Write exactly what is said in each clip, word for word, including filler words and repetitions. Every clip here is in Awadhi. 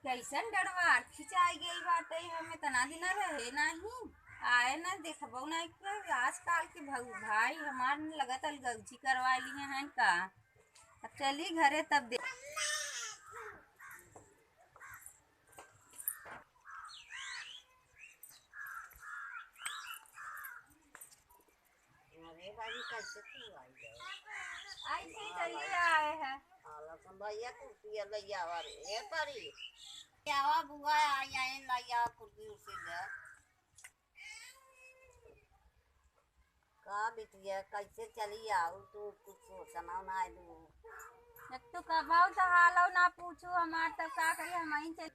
कैसन डरवार खिंचाई गई बाटे, हम इतना दिन रहे नाही, आए ना देखबो ना कि आजकल के भौ-, भाई हमार लगत अलगौजी करवा लिए हैं का। अब चली घरे तब दे। अरे भाई, कैसे तू आई है? ऐसे ही चली आए हैं। हालत हम भैया कुर्सी ले आवा रे, ए परी। क्या हुआ बुआ, आई, आई, लाई आ कुर्सी उर्सी दे। का बिटिया, कैसे चली आऊ? तू कुछ सोचना ना है तू। जब तू कबाऊ तो हालो ना पूछू हमार, तब का करी, हम आई चल।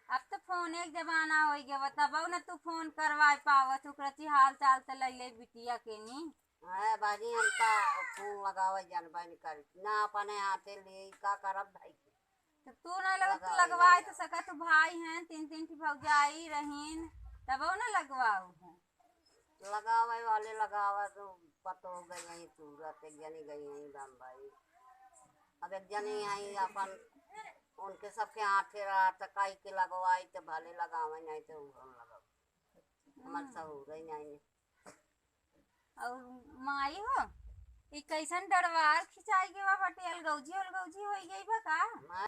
अब तो फोन एक जमाना हो गया, तब ना तू फोन करवाए पावत, ओकरा ची हाल चाल तो ले ले बिटिया के नी। है बाजी, हम तो फोन लगावे जानबे नहीं करी, ना अपने हाथे ले का करब भाई। तो तू ना लग, तू लगावे लगवाए वाला। तो सका, तू भाई हैं, तीन तीन की भौजाई रहीन, तब ना लगवाऊ है। लगावे वाले लगावे तो पतो गई हैं सूरत, एक जनी गई हैं बम्बई। अब एक जनी आई अपन, उनके सबके हाथे रहा, तो काई के लगवाई, तो भले लगावे, नहीं तो हम लगावे। हमार हम्म। सहूर है नहीं। और माई हो, ई कैसन डरवार खिंचाई गवा बाटे, अलगौजी अलगौजी होई गई बा का? माई।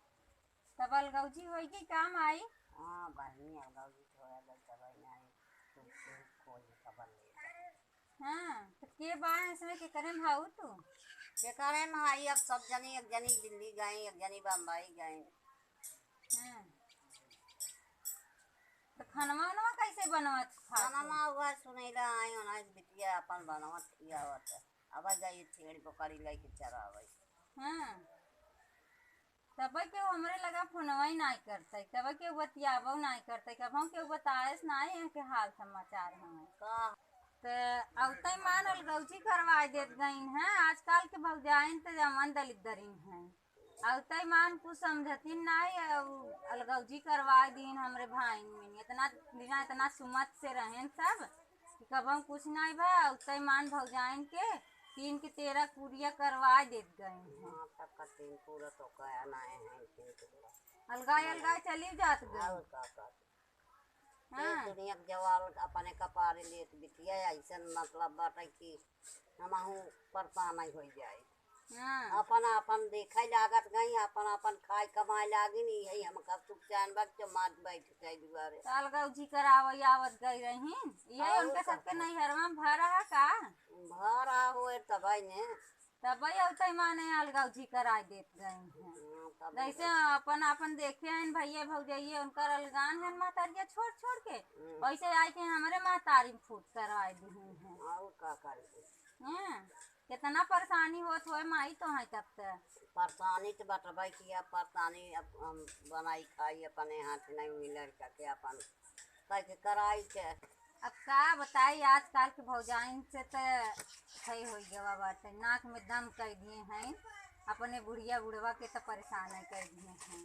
तब अलगौजी होई गई का माई? हाँ बहनी, अलगौजी तो होई गई, तब आई नहीं, तू, तू खोज खबर ले। हाँ, तो के बा इसमें, के करे में हाउ तू? के करे में हाई, अब सब जनी, एक जनी दिल्ली गई, एक जनी बम्बई गई। हाँ। तो खानवा उनवा कैसे बनवत खात हो? खानवा हुआ सुनैला आई, उन्हें बिटिया अपन बनवत खियावत है। अब जाइए छेड़ पकड़ी लेके चरावे। हाँ। तब केहू हमरे लगा फोनवा ही नाई करते, तब केहू बतियाबो नाई करते, कबहूँ केहू बताएस नाई है के हाल समाचार हमें। का? त अउतै मान अलगौजी करवाए देत गईन हैं। आजकल के भौजाइन त जवन दलिद्दरिन हैं। अउतै मान कुछ समझतिन नाई, अउ अलगौजी करवाए दीन हमरे भाइन में। इतना दिना इतना सुमत से रहेन सब कि कबहूँ कुछ नाई बा। अउतै मान भौजाइन के तीन के तेरह कुरिया करवाए देत गईन हैं। हाँ, तब का तीन पूरा तो कया नाई है, तीन पूरा। अलगाए अलगाए चली जात गईन। और का, का? हाँ। देश दुनिया के जवाल अपने कपारे लेत बिटिया, ऐसन मतलब बाटे कि हमहू परेशान ही होइ जाई। हाँ। अपन अपन देखे लागत गई, अपन अपन खाए कमाए लागिन, यही हमका सुख चैन बा, जो मात बैठ जाए दुआरे। तो अलगौजी करावै आवत गई रहीन, यही और उनके का सबके का? नैहरवा में भा रहा का? भा रहा होए तबै ने। तबै अउतै माने अलगौजी कराए देत गई हैं। हाँ, तब जैसे अपन अपन देखे हैं भैया भौजैया, उनकर अलगान है महतारिया छोड़ छोड़ के, हम्म। वैसे आए के हमरे महतारी में फूट करवाए दी हैं। और का करबे? हैं? कितना परेशानी होत होए माई तोहई तब त। परेशानी त बटबै किया, परेशानी अब हम बनाई खाई, अपने हाथ नहीं मिले लड़का के अपन कह के कराई के। अब का बताई, आजकल के भौजाइन से त है होइ गवा बाटे, नाक में दम कइ दिए हैं, अपने बुढ़िया बुढ़वा के त परेशान है कइ दिए हैं।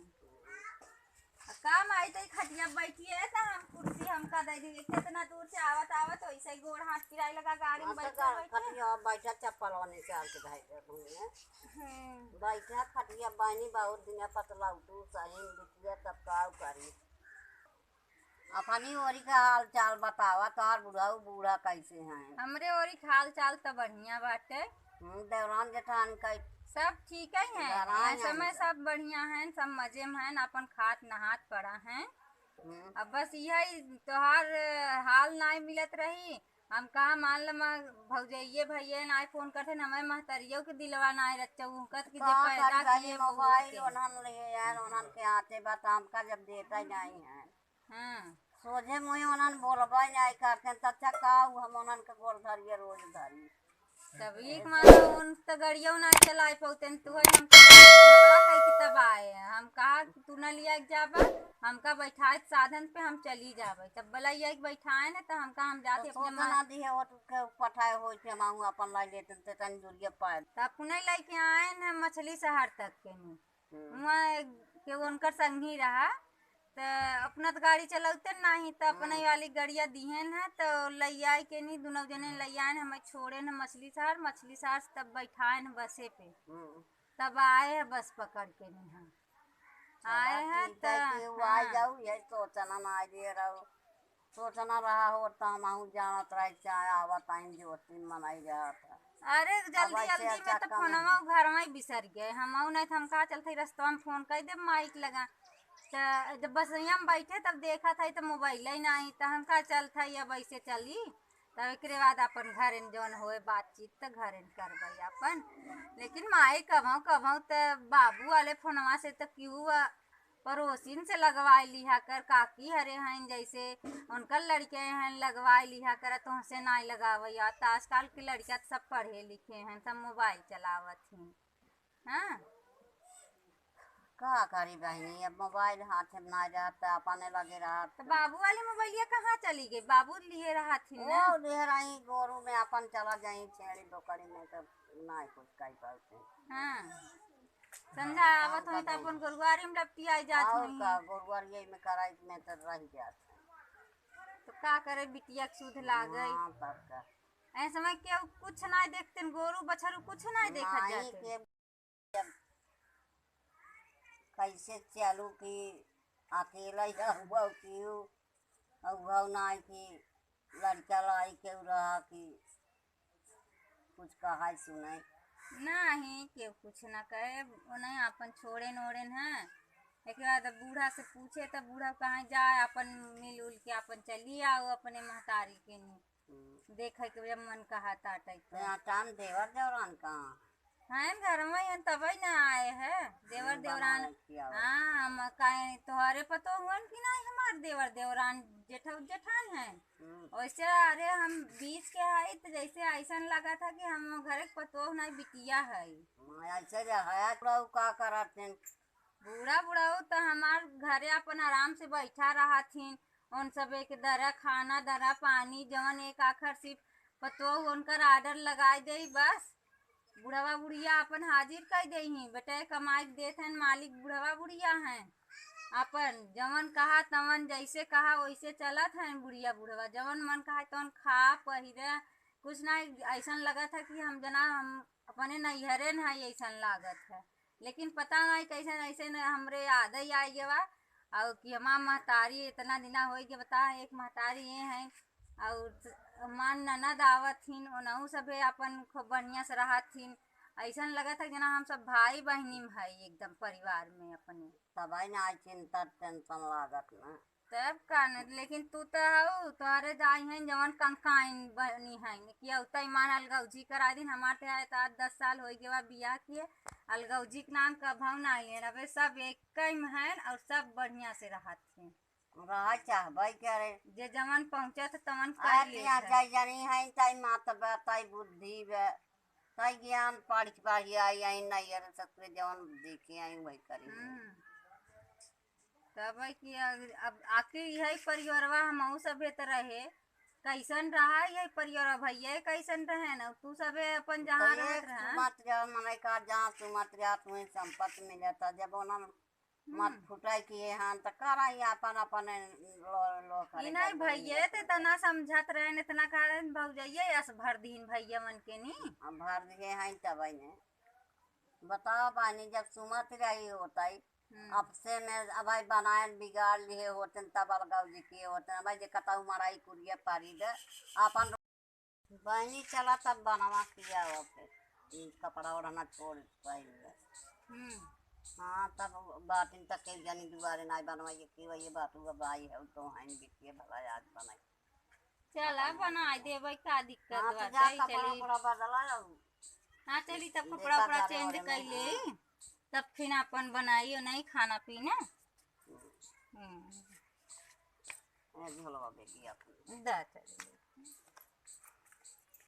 अब का माई, तो ई खटिया बैठी है, तो हम कुर्सी हमका दे दी। कितना दूर से आवत आवत वैसे ही गोड़ हाथ पिराए लगा, गाड़ी में हाँ, तो बैठा गा-, बैठा। खटिया बैठा, चप्पल वाले चाल के भाई के घूमे। हम्म। बैठा खटिया बानी, बहुत दिन पतला उठू सही बिटिया, तब का करी। अपनी ओरी का हाल चाल बतावा, तोहार बुढ़ऊ बूढ़ा कैसे हैं? हमरे ओरी का हाल चाल त बढ़िया बाटे। हम्म, देवरान जेठान का सब ठीक ही हैं, घरान ये समय हैं। सब बढ़िया हैं, सब मजे में हैं, अपन खात नहात पड़ा हैं। हम्म। अब बस यही तोहार हाल नाई मिलत रही, हम कहा मान ल म-, भौजैये भैये नाई फोन करते, हमें महतरियो के दिलवा नाई रच्चा, उनकत की जे का पैदा कर जाई, किए बहू मोबाइल के। ओनहन ले यार, ओनहन के आते बा, त हमका जब देता ही नाई है। हाँ। सोझे मुँहे ओनहन बोलबे नाई करते, त अच्छा का उ हम ओनहन के गोड़ धरिए, रोज धरी। तब एक मानो उन त गड़ियो ना चलाए पौते, तू है हम झगड़ा कह के तब आए। हम कहा कि तू ना लिया के जाबा, हमका बैठाए साधन पे हम चली जाबे। तब बोला ये कि बैठाए ना, त हमका हम जाते तो अपने सोच माँ ना दिहे, वो तो के पठाए होई थे, हम अपन लाई लेते, ते तन दूरिया पाए। त अपने लेके आए ना मछली शहर तक के में। हम्म। वहाँ के उनकर संगी रहा, त अपना त गाड़ी चलौते नाही, त अपने हम्म। वाली गड़िया दिहन है, त लइयाई के नी, दुनौ जने लइयान, हमें छोड़े न मछली शहर, मछली शहर से तब बैठाए न बसे पे, हम्म। तब आए है बस पकड़ के नी हम। आए हैं ठीक है त, कि वो आ हाँ। जाऊ, यही सोचना ना आए दे रहो। सोचना रहा हो त हमहू जानत रहे, चाहे आवत आइन जो तीन मनाई रहा था। अरे अब जल्दी ऐसे जल्दी में तो अचानक फोनवा में। उ घर में ही बिसर गए। हमहू नहीं त हम कहा चलत हई रस्तवा में फोन कर दे माइक लगा। त जब बसैया में बैठे तब देखत हई त मोबाइल ही नहीं, त हम कहा चलत हई अब ऐसे चली। तब एकरे बाद अपन घरेन जौन होए बातचीत त घरेन करबै अपन। लेकिन माई कभौ कभौ त बाबू वाले फोनवा से त केहू, अ, पड़ोसिन से लगवाए लिहा कर, काकी हरे हैं जैसे उनकर लड़के हैं लगवाए लिहा कर, तोहसे नाई लगावै। या त आजकल के लड़का त सब पढ़े लिखे हैं, सब मोबाइल चलावत हैं। हाँ। का करी बहिनी, अब मोबाइल हाथ में ना रहत, त अपने लगे रहत। त बाबू वाली मोबाइलिया कहाँ चली गई? बाबू लिए रहत ही ना। वो लिए रही गोरू में अपन चला जाई छेड़ी बोकरी में, तब ना कुछ कही पाते। हाँ। संझा हाँ, आवत होई त अपन गोरुआरी में लपटी आई जात और होई। का, गोरुआरी में कराई में तो रह जात है। तो का करे, बिटिया के सुध लागे। हाँ, तब का। ऐसे में केहू कुछ ना देखते, गोरू बछरू कुछ ना देखत नहीं जाते। के जब कैसे चलू कि अकेला ही हुआ कि हुआ ना कि लड़का लाई के रहा कि कुछ कहाई सुनाई। नहीं, केहू कुछ ना कहे, उन्हें अपन छोड़ेन ओड़ेन है। एक बाद बूढ़ा से पूछे त बूढ़ा कहाँ जाए, अपन मिल उल के अपन चली आओ अपने महतारी के नी। हम्म। देखे के जब मन कहा ताटे तो। तो यहाँ काम देवर देवरान कहाँ? हैं, घर में हैं, तबे ना आए हैं। देवर हम्म, देवरान। बनाए खियाओ। हाँ, हम काहे तोहरे पतो हुअन कि नहीं, हमार देवर देवरान जेठा जेठान हैं। हम्म। वैसे अरे हम बीच के है तो जैसे ऐसन लगा था कि हम घरे के पतोह नहीं बिटिया है। हाँ, ऐसे जे है, बुढ़ऊ का करत हैं? बूढ़ा बुढ़ऊ तो हमार घरे अपन आराम से बैठा रहत हिन। उन सब एक दरा खाना, दरा पानी, जवन एक आखर सिर्फ पतोह उनकर order लगाए देई बस। बुढ़वा बुढ़िया अपन हाजिर कर देई ही, बेटे कमाई के देत हैं मालिक बुढ़वा बुढ़िया हैं। अपन जवन कहा तवन जैसे कहा वैसे चलत हैं बुढ़िया बुढ़वा, जवन मन कहा तवन खा पहिरे, कुछ ना ऐसन लगत है कि हम जना हम अपने नैहरे न है ऐसन लागत है। लेकिन पता नहीं कैसे ऐसे न हमरे याद ही आ गया। और कि हमार महतारी इतना दिना होइ गया, बता, एक महतारी ये हैं और हमार ननद आवत हिन, ओनहु सभे अपन खूब बढ़िया से रहत हिन। ऐसन लगत है जना हम सब भाई बहिनी में है एकदम परिवार में अपने। तब आई ना आई चिंता tension लागत ना। तब का न, लेकिन तू तो हऊ, तोहरे दाई हैं जवन कंकाइन बनी हैं कि अउता ईमान अलगौजी करा दिन। हमार ते आए तो आज दस साल होइ गवा बियाह किए, अलगौजी के नाम कभऊ ना लेन। अबे सब एक ही में हैं और सब बढ़िया से रहत हैं। रहा चाहबे करे। जे जवन पहुँचत तवन कर आज लेत यहाँ है। चाहे जनी है, चाहे मात बा, चाहे बुद्धि बा, चाहे ज्ञान पढ़ के बाढ़ी आई, आई नहीं है, ससुरे जवन देखे आई वही करी। हम्म। तब है कि अग-, अब आखिर यही परिवारवा हमहू सभे त रहे, कैसन रहा यही परिवारवा भैया, कैसन रहे न, तू सभे अपन जहाँ तो रहत एक रहा। सुमत जा, मने का जहाँ सुमत जा, तुम्हें संपत्ति मिले था, जब ओना मत हम्म। फुटाई किए हन, त कराई आपन, आपन लो, लो करे ई नहीं कर भैया, देंगे। ते तना समझत रहे, इतना कारण भौजैया अस भर दीन भैया मन के नी। हम भर दिए हैं तब ने। बताओ बानी, जब सुमत रही होतई, हम्म। अब से में अब भाई बनाए बिगाड़ लिए होतन, तब अलगाव जी किए होतन, अब भाई जे कतऊ मराई कुरिया पारी दे, आपन बहिनी, चला तब बनवा किया हो फिर। ई कपड़ा ओढ़ना छोड़ पाइल। हम्म। हाँ, तब बाटिन तक के जनी दुआरे नाई बनवाइए कि वही बात हुआ, भाई है तो हैं बिटिया भला आज बनाई। चला, बनाई देबै, का दिक्कत हाँ, तो बाटे, जा कपड़ा चली। उपड़ा बदला जाऊ। हाँ, चली तब कपड़ा देखा उपड़ा घरे change ओरे कर में, ले, हाँ। तब फिर अपन बनाई नहीं खाना पीना। हम्म। हम्म। ए झोलवा बेटी अपन। दा चली।